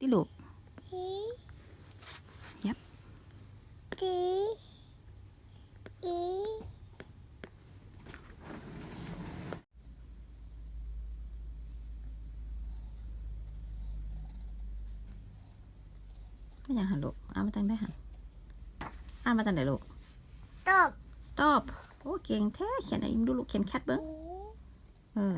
ຕິລູກ. ເຮັບ ຈີ ອີ ແມ່ນຫຍັງຫັ້ນລູກ? ອ່ານວ່າຈັ່ງໃດຫັ້ນ? ອ່ານວ່າຈັ່ງໃດລູກ? ສະຕັອບ ສະຕັອບ. ໂອ້ ເກັ່ງແທ້. ຂຽນອີ່ຫຍັງດູລູກ? ຂຽນແຄັດເບິ່ງ. ເອີ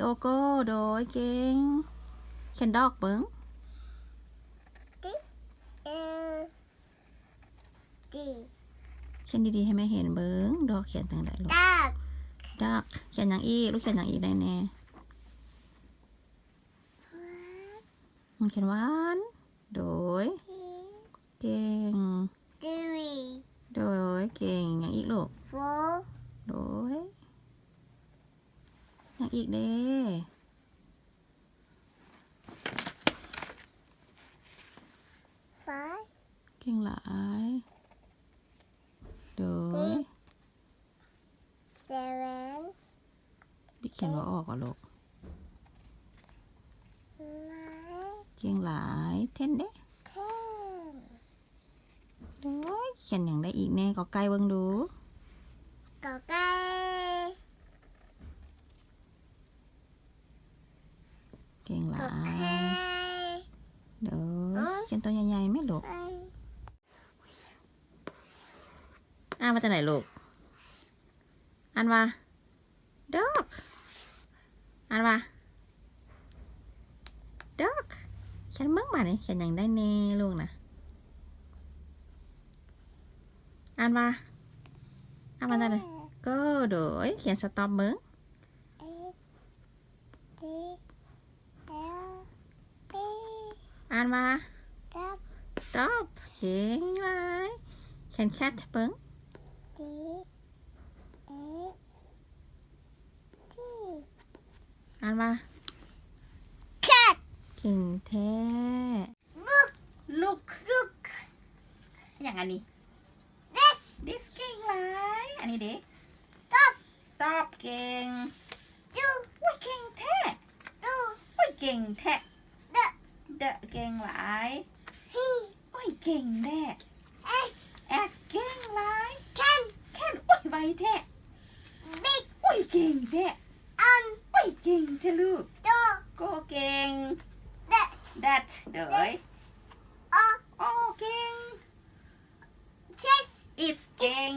ໂກ ໂກ ໂດຍ ເກັ່ງ. ຂຽນດັອກເບິ່ງ. ດີ ເອ ດີ ຂຽນດີໆ ໃຫ້ແມ່ເຫັນເບິ່ງ. ດັອກຂຽນຈັ່ງໃດລູກ? ດັອກ ດັອກ. ຂຽນຫຍັງອີກລູກ? ຂຽນຫຍັງອີກໄດ້ແດ່? ຫວານ ຂຽນຫວານ. ໂດຍ ເກັ່ງ. ໂດຍ ເກັ່ງ. ຫຍັງອີກລູກ? ໂຟ ໂດຍ ຫຍັງອີກເດ? ໄຟ ເກັ່ງຫຼາຍ. ໂດຍ ເຊເວັນ ບິກຂຽນບໍ່ອອກຫວາລູກ? ໄນ ເກັ່ງຫຼາຍ. ເທັນເດ? ເທັນ. ໂດຍ ຂຽນຫຍັງໄດ້ອີກແດ່? ກໍໄກ່ເບິ່ງດູ. ກໍໄກ່ ເກັ່ງຫຼາຍ. ໂດຍ ຂຽນໂຕໃຫຍ່ໆ ແມ່ລູກ. ອ່ານວ່າຈັ່ງໃດລູກ? ອ່ານວ່າ ດັອກ. ອ່ານວ່າ ດັອກ. ຂຽນເບິ່ງບາດນີ້ ຂຽນຫຍັງໄດ້ແດ່ລູກນະ? ອ່ານວ່າ ອ່ານວ່າຈັ່ງໃດ? ໂກ. ໂດຍ ຂຽນສະຕັອບເບິ່ງ. ເອັສ ທີ ແອລ ບີ ອ່ານວ່າ ສະຕັອບ ສະຕັອບ. ເກັ່ງຫຼາຍ. ຂຽນແຄັດເບິ່ງ. ຊີ ເອ ທີ ອ່ານວ່າ ແຄັດ. ເກັ່ງແທ້. ລຸກ ລຸກ ລຸກ. ຫຍັງອັນນີ້? ດິສ ດິສ ເກັ່ງຫຼາຍ. ອັນນີ້ເດ? ສະຕັອບ ສະຕັອບ. ເກັ່ງ. ດູ ໂອ້ຍ ເກັ່ງແທ້. ດູ ໂອ້ຍ ເກັ່ງແທ້. ເດີ ເດີ ເກັ່ງຫຼາຍ. ຮີ ໂອ້ຍ ເກັ່ງແທ້. ເອັສ ເອັສ ເກັ່ງຫຼາຍ. ແຄນ ແຄນ ໂອ້ຍ ໄວແທ້. ບິກ ໂອ້ຍ ເກັ່ງແທ້. ອັນ ໂອ້ຍ ເກັ່ງແທ້ລູກ. ໂກ ໂກ ເກັ່ງ. ແດັດ ແດັດ. ໂດຍ ໂອ ໂອ ເກັ່ງ. ເຊສ ອິດ ເກັ່ງ.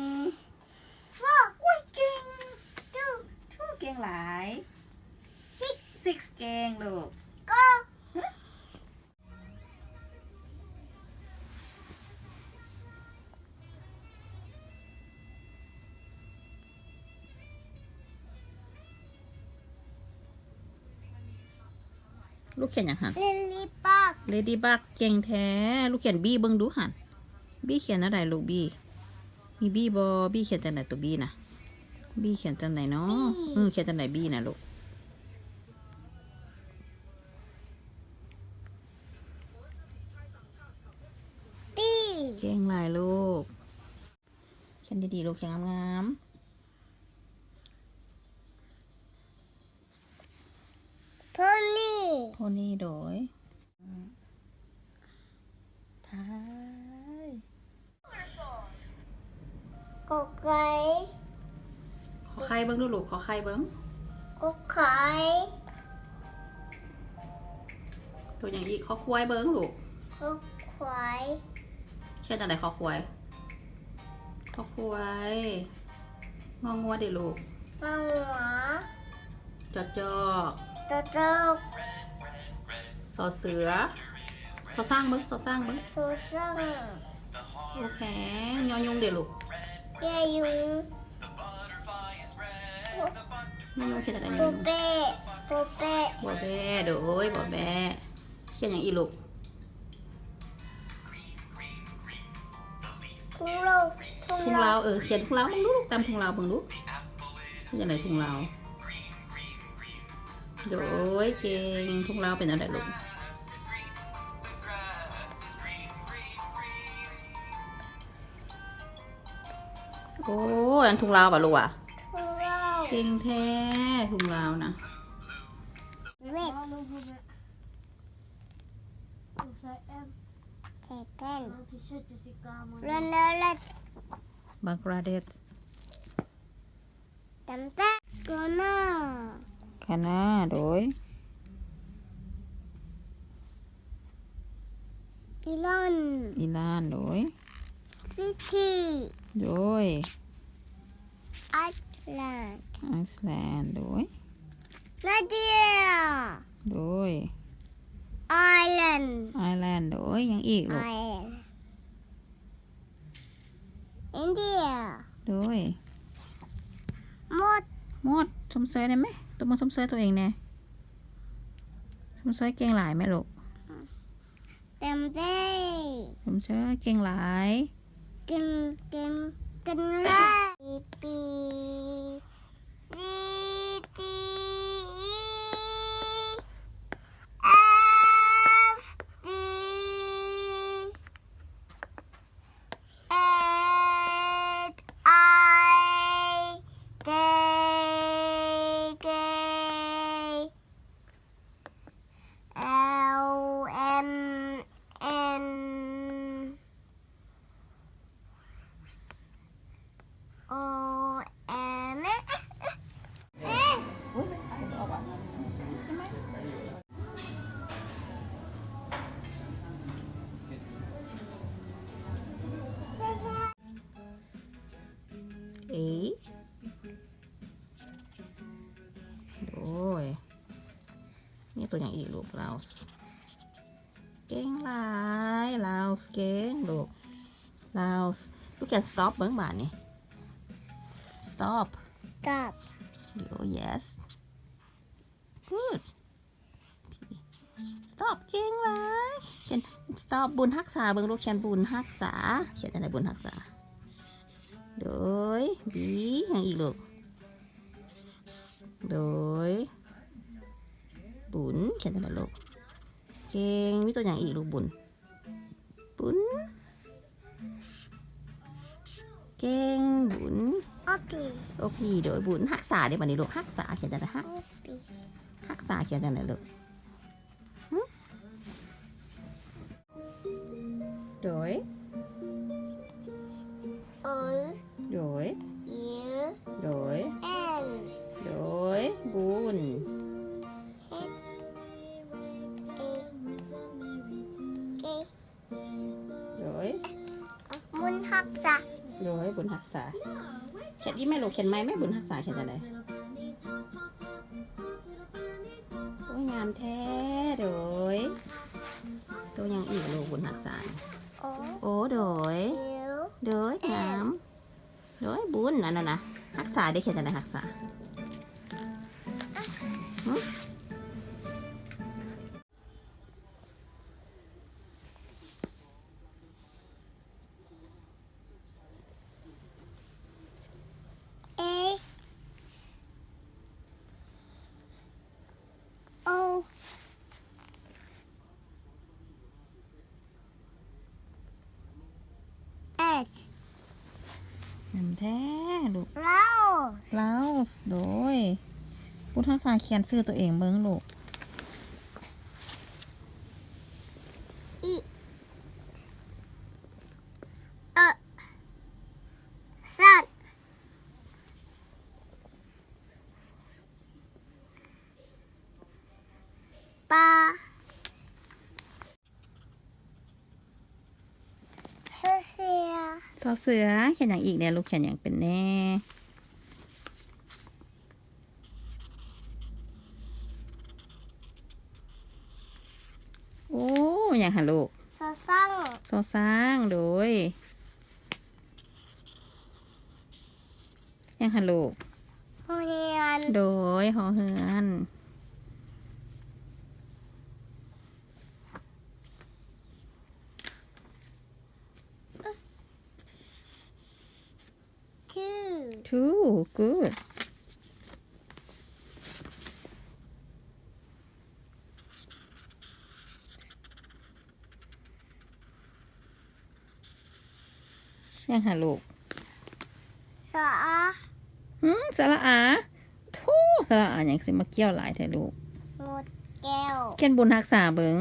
ໂຟ ໂອ້ຍ ເກັ່ງ. ທູ ທູ ເກັ່ງຫຼາຍ. ຊິກ ຊິກ ເກັ່ງລູກ. ໂກ ລູກຂຽນຫຍັງຫັ້ນ? ເລດີບັກ ເລດີບັກ ເກັ່ງແທ້. ລູກຂຽນບີເບິ່ງດູຫັ້ນ. ບີຂຽນແນວໃດລູກ? ບີ ມີບີບໍ່? ບີຂຽນຈັ່ງໃດ? ໂຕບີນະ ບີຂຽນຈັ່ງໃດເນາະ? ເອີ ຂຽນຈັ່ງໃດບີນະລູກ? ບີ ເກັ່ງຫຼາຍລູກ. ຂຽນດີໆລູກ ຂຽນງາມໆ. ໂພນີ ໂພນີ ໂດຍ ຖ່າຍ ກໍໄກ່ ຂໍໄຂ່ເບິ່ງດູລູກ ຂໍໄຂ່ເບິ່ງ ກໍໄຂ່ ໂຕຫຍັງອີກ? ຄໍຄວາຍເບິ່ງລູກ ຄໍຄວາຍ ຂຽນຈັ່ງໃດ? ຄໍຄວາຍ ຄໍຄວາຍ. ງໍງົວເດລູກ? ງໍງົວ ຈອຈອກ ຈອຈອກ ຊໍເສືອ ຊໍຊ້າງເບິ່ງ ຊໍຊ້າງເບິ່ງ ຊໍຊ້າງ. ໂອເຄ ຍໍຍຸງເດລູກ? ຍໍຍຸງ ຍໍຍຸງຂຽນຈັ່ງໃດ? ຍໍຍຸງ ໂບແບະ ໂບແບະ ໂບແບະ ໂດຍ ໂບແບະ. ຂຽນຫຍັງອີກລູກ? ທຸງລາວ ທຸງລາວ ເອີ ຂຽນທຸງລາວເບິ່ງດູລູກ ຕາມທຸງລາວເບິ່ງດູ ເປັນຈັ່ງໃດທຸງລາວ? ໂດຍ ເກັ່ງ. ທຸງລາວເປັນແນວໃດລູກ? ໂອ້ ອັນທຸງລາວຫວາລູກຫວາ? ທຸງລາວ ເກັ່ງແທ້ ທຸງລາວນະ. ເວັດ ເວັດ Japan. London. Bangladesh. ຕຳແຕ່ Ghana. Ghana ໂດຍ. Iran. Iran ໂດຍ. Fiji. ໂດຍ. Iceland. Iceland ໂດຍ. Nigeria. ໂດຍ. Ireland. Ireland ໂດຍ. ຫຍັງອີກລູກ? Ireland. India. ໂດຍ. ໝົດ. ໝົດ. ຊົມເຊີຍໄດ້ໄໝ? ຕົບມືຊົມເຊີຍຕົວເອງແດ່. ຊົມເຊີຍເກັ່ງຫຼາຍແມ່ລູກ. ເຕັມທີ່. ຊົມເຊີຍເກັ່ງຫຼາຍ. ເກັ່ງ ເກັ່ງ ເກັ່ງຫຼາຍ. B, C, D, E, F, G, H, I, J, K, L, M, N, O, M. ເອ ໂດຍ. ມີຕົວຫຍັງອີກລູກ? Laos ເກັ່ງຫຼາຍ. Laos ເກັ່ງລູກ. Laos. ລູກຂຽນ stop ເບິ່ງບາດນີ້. Stop. Stop. Oh yes. Good. Stop ເກັ່ງຫຼາຍ. ຂຽນ stop ບຸນຮັກສາເບິ່ງລູກ. ຂຽນບຸນຮັກສາ. ຂຽນຈັ່ງໃດ? ບຸນຮັກສາ. ໂດຍ. B ຫຍັງອີກລູກ? ໂດຍ. ບຸນ. ຂຽນຈັ່ງໃດລູກ? ເກັ່ງ. ມີຕົວຫຍັງອີກລູກ? ບຸນ. ບຸນ. ເກັ່ງ. ບຸນ. ໂອພີ. ໂອພີ. ໂດຍ. ບຸນ. ຮັກສາເດ້ບາດນີ້ລູກ. ຮັກສາຂຽນຈັ່ງໃດ? ຮັກ. ໂອພີ. ຮັກສາຂຽນຈັ່ງໃດລູກ? ຫຶ? ໂດຍ. O. ໂດຍ. U. ໂດຍ. N. ໂດຍ. ບຸນ. H. A. K. ໂດຍ. ບຸນຮັກສາ. ໂດຍ. ບຸນຮັກສາ. ຂຽນອີກແມ່ລູກ. ຂຽນໃໝ່ແມ່. ບຸນຮັກສາຂຽນຈັ່ງໃດ? ໂອ້ຍ ງາມແທ້. ໂດຍ. ໂຕຫຍັງອີກລູກ? ບຸນຮັກສາ. O. O. ໂດຍ. U. ໂດຍ. N. ງາມ. ໂດຍ. ບຸນ. ອັນນັ້ນນະ ຮັກສາເດ້. ຂຽນຈັ່ງໃດ? ຮັກສາ. ຫຶ? A. O. S. ງາມແທ້ລູກ. Laos. Laos. ໂດຍ. ພຸດຮັກສາຂຽນຊື່ຕົວເອງເບິ່ງລູກ. E. O. Sun. ປາ. ຊໍເສືອ. ຊໍເສືອ. ຂຽນຫຍັງອີກແດ່ລູກ? ຂຽນຫຍັງເປັນແດ່? ໂອ້ ຫຍັງຫັ້ນລູກ? ຊໍຊ້າງ. ຊໍຊ້າງ. ໂດຍ. ຫຍັງຫັ້ນລູກ? ຫໍເຮືອນ. ໂດຍ. ຫໍເຮືອນ. Two. Two. Good. ຫຍັງຫາລູກ? ສະອາ. ຫືມ? ສະລະອາ? ໂທ້ ສະລະອາຫຍັງຊິມາກ່ຽວຫຼາຍແທ້ລູກ? ໝົດແກ້ວ. ຂຽນບຸນຮັກສາເບິ່ງ.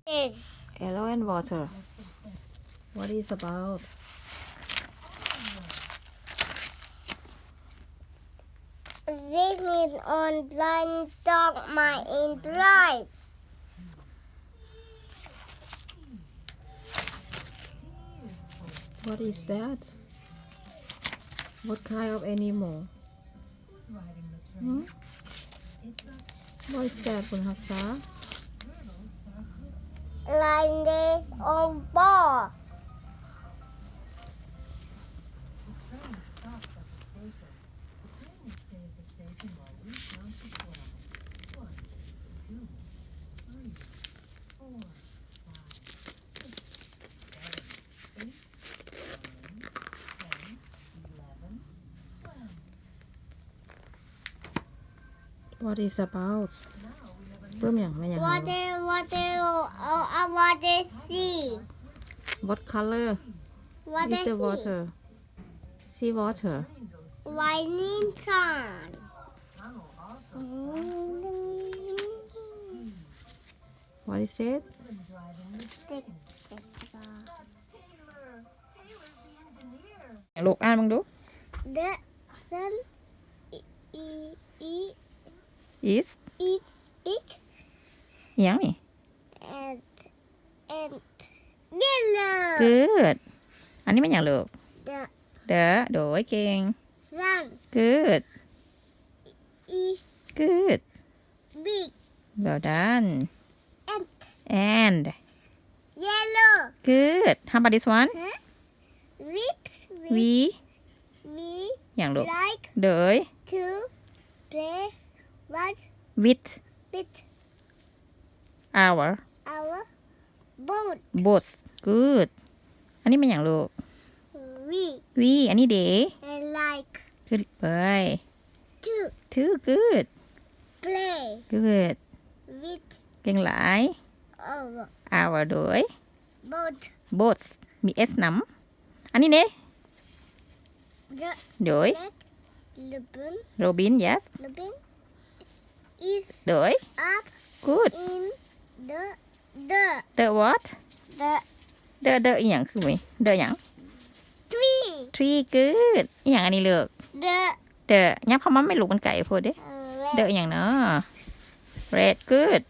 Yes. Yellow and water. What is about? This is on blind dog my in life. What is that? What kind of animal? Hmm? What is that, ຄຸນຮັກສາ? Like this on ball. What is about? ປຶ້ມຫຍັງ? ແມ່ນຫຍັງ? What is, what is, uh, uh, what is sea? What color is the water? Sea water. Raining sun. What is it? Tick, tick, tock. ລູກ ອ່ານເບິ່ງດູ. The sun i-, i-, i-, is, is big. ອີ່ຫຍັງນີ້? And, and yellow. Good. ອັນນີ້ແມ່ນຫຍັງລູກ? The, the. ໂດຍ ເກັ່ງ. Sun. Good. Is, good. Big. Well done. And, and yellow. Good. How about this one? Huh? With, with, we, we ຫຍັງລູກ? ໂດຍ like to play what? With, with our, our boat. Boat. Good. ອັນນີ້ແມ່ນຫຍັງລູກ? We. We. ອັນນີ້ເດ? And like. Good boy. To. To. Good. Play. Good. With. ເກັ່ງຫຼາຍ. Our. Our ໂດຍ. Boat. Boats. ມີ S ນຳ. ອັນນີ້ເດ? The, ໂດຍ. Robin. Robin, yes. Robin is ໂດຍ. Up. Good. In the The. The what? The. The, the ອີ່ຫຍັງ? ຄືມີ the ຫຍັງ? Tree. Tree. Good. ອີ່ຫຍັງອັນນີ້ລູກ? The. The. ຫຍັບເຂົ້າມາແມ່ລູກ ມັນໄກໂພດເດ້. ເອີ The ອີ່ຫຍັງເນາະ? Red. Good.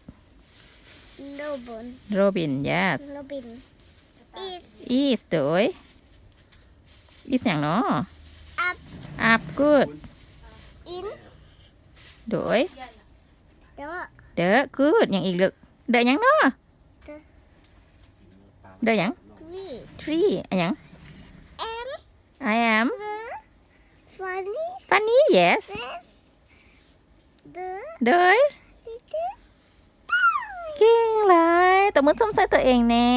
Robin. Robin, yes. Robin. Is. Is ໂດຍ. Is ຫຍັງເນາະ? Up. Up. Good. In. ໂດຍ. The. The. Good. ຫຍັງອີກລູກ? The ຫຍັງເນາະ? The. The ຫຍັງ? Tree. Tree. ອາຫຍັງ? Am. I am. Funny. Funny, yes. Yes. The. ໂດຍ. Little. ເກັ່ງຫຼາຍ. ຕົບມືຊົມໃສ່ຕົວເອງແດ່.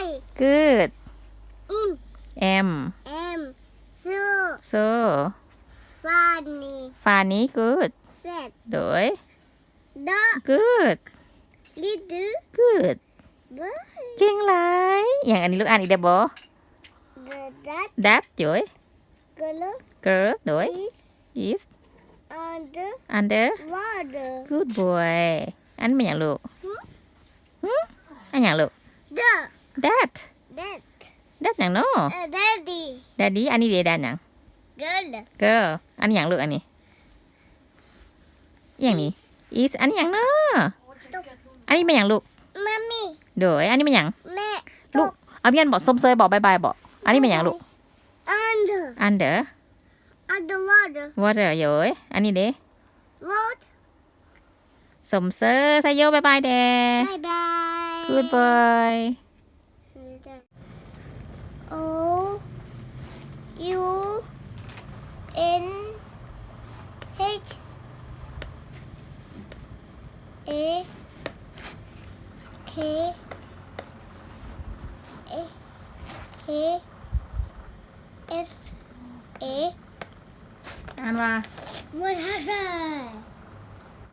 I. Good. Am. Am. Am. So. So. Funny. Funny. Good. Sad. ໂດຍ. The. Good. Little. Good. Boy. ເກັ່ງຫຼາຍ. ຫຍັງອັນນີ້ລູກ? ອ່ານອີກໄດ້ບໍ່? The, that. That ໂດຍ. Girl. Girl ໂດຍ. Is. Is. Under. Under. Water. Good boy. ອັນແມ່ນຫຍັງລູກ? ຫຶ? ຫຶ? ອັນຫຍັງລູກ? The. That. That. That ຫຍັງເນາະ? ເອີ Daddy. Daddy. ອັນນີ້ເດ That ຫຍັງ? Girl. Girl. ອັນນີ້ຫຍັງລູກ ອັນນີ້? ອີ່ຫຍັງນີ້? Is. ອັນນີ້ຫຍັງເນາະ? ຕົກ. ອັນນີ້ແມ່ນຫຍັງລູກ? Mommy. ໂດຍ. ອັນນີ້ແມ່ນຫຍັງ? ແມ່. ລູກ ຕົກ. ອາວ ວຽນບໍ? ຊົມເຊີຍບໍ? ບາຍບາຍບໍ? ອັນນີ້ແມ່ນຫຍັງລູກ? Under. Under. Under water. Water ໂດຍ. ອັນນີ້ເດ? Road. ຊົມເຊີຍ ໄຊໂຍ ບາຍບາຍແດ່. ບາຍບາຍ. Good boy. O U N H A K A S A. ອ່ານວ່າ? ໝົດຮັກສາ.